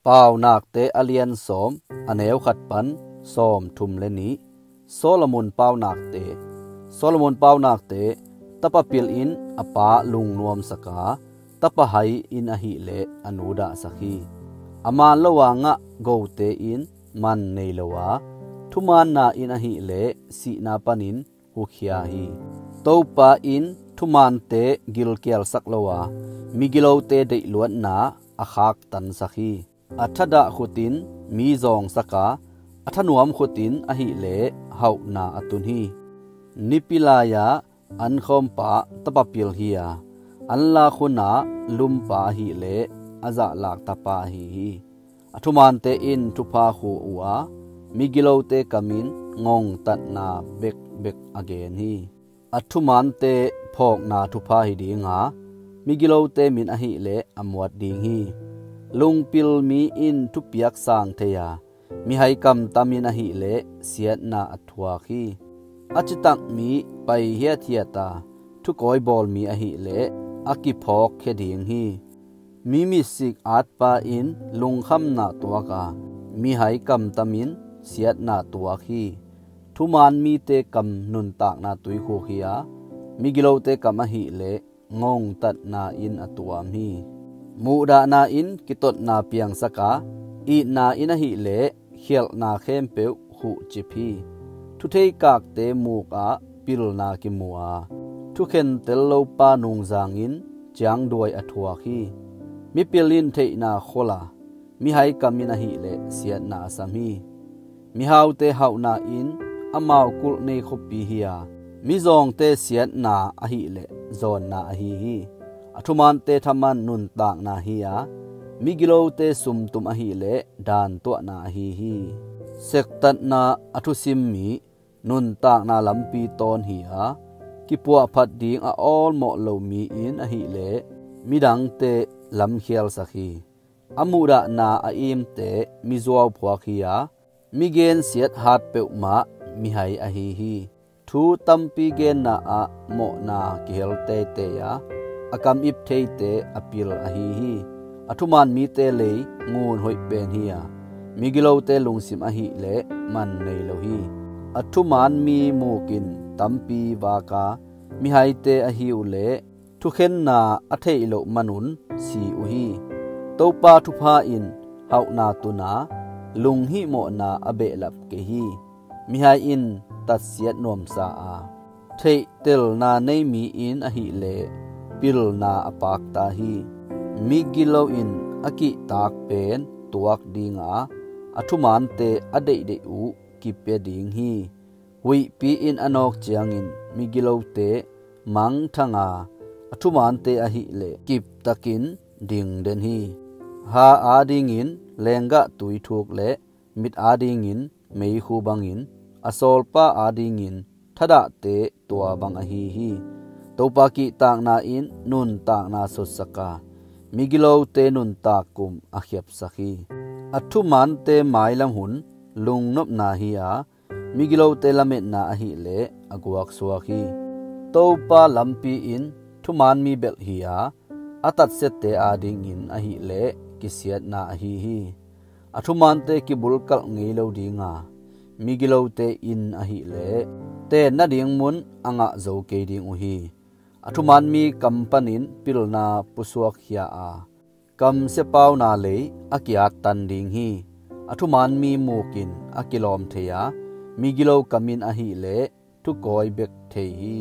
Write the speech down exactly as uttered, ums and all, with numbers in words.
Paunakte a lian sawm, a neu khat pan sawm thum le nih. Solomon paunakte. Solomon paunakte. Tapa pil in a pa lungnuamsak a, tapa hai in ahileh a nu dahsak hi. A man lo a ngah gote in man nei lo a, thumaanna in ahileh sihna panin hukhia hi. Topa in thumaante gilkialsak lo a, migilote deihluatna a khaktansak hi. A thadah khutin mi zawngsak a, a thanuam khutin ahileh hauhna a tun hi. Nipi lai-a an khawmpa tapa pil hi a, an lak hun a lumpa ahileh a zahlak tapa ahi hi. A thumaante in thupha khua uh a, migilote kam in ngongtatna bekbek a gen hi. A thumaante phawkna thupha hi ding a, migilote min ahileh a muat ding hi. Lungpil mi in thupiak sang thei a, mihai kamtam in ahileh siatna a thuak hi. A citak mi pai hiathiat a, thukawi bawl mi ahileh a kiphawkkhia ding hi. Mi misik atpa in lungkhamna tuak a, mihai kamtam in siatna tuak hi. Thumaan mite kam nuntakna tuikhuk hi a, migilote kam ahileh ngongtatna in a tuam hi. Muhdahna in kitotna piangsak a, itna in ahileh khialhna khempeuh khuhcip hi. Thutheikakte muk ah pilna kimu a, thukhentel lopa nungzang in ciangduai a thuak hi. Mipil in theihna khol a, mihai kam in ahileh siatna a sam hi. Mihaute hauhna in amau kulh nei khuapi hi a, mizawngte siatna ahileh zawnna ahi hi. A thumaante thaman nuntakna hi a, migilote sumtum ahileh dantuahna ahi hi. Sektatna a thusim mi nuntakna lampi tawn hi a, kipuahphat ding a awlmawh lo mi in ahileh midangte lamkhialsak hi. A muhdahna a imte mizuau phuak hi a, migensiat hat peuhmah mihai ahi hi. Thu tampi genna ah mawhna kihel teitei a, a kam ip theite a pil ahi hi. A thumaan mite lei ngun hoih pen hi a, migilote lungsim ahileh man nei lo hi. A thumaan mi mukin tampi vak a, mihaite ahi uhleh thukhenna a theih loh manun si uh hi. Topa thupha in hauhna tun a, lunghihmawhna a behlap kei hi. Mihai in tatsiat nuamsa a, theihtelna nei mi in ahileh pilna a pakta hi. Migilo in a kihtak pen tuak ding a, a thumaante a deihdeih uh kipia ding hi. Huihpi in a nawk ciangin migilote mangthang a, a thumaante ahileh kiptakin dingden hi. Ha adingin lenggah tui thuk le mit adingin meikhu bangin, a sawlpa adingin thadahte tua bang ahi hi. Topa kihtakna in nuntakna sotsak a, migilote nuntak kum a khiapsak hi. A thumaante mailam hun lungnopna hi a, migilote lametna ahileh a guaksuak hi. Topa lampi in thumaan mi belh hi a, a tatsiatte adingin ahileh kisiatna ahi hi. A thumaante kibulkalh ngei lo ding a, migilote in ahileh tenna ding mun a ngah zo kei ding uh hi. A thumaan mi kam panin pilna pusuakkhia a, kamsia pauna lei a kiattan ding hi. A thumaan mi mukin a kilawm thei a, migilo kam in ahileh thukawi bek thei hi.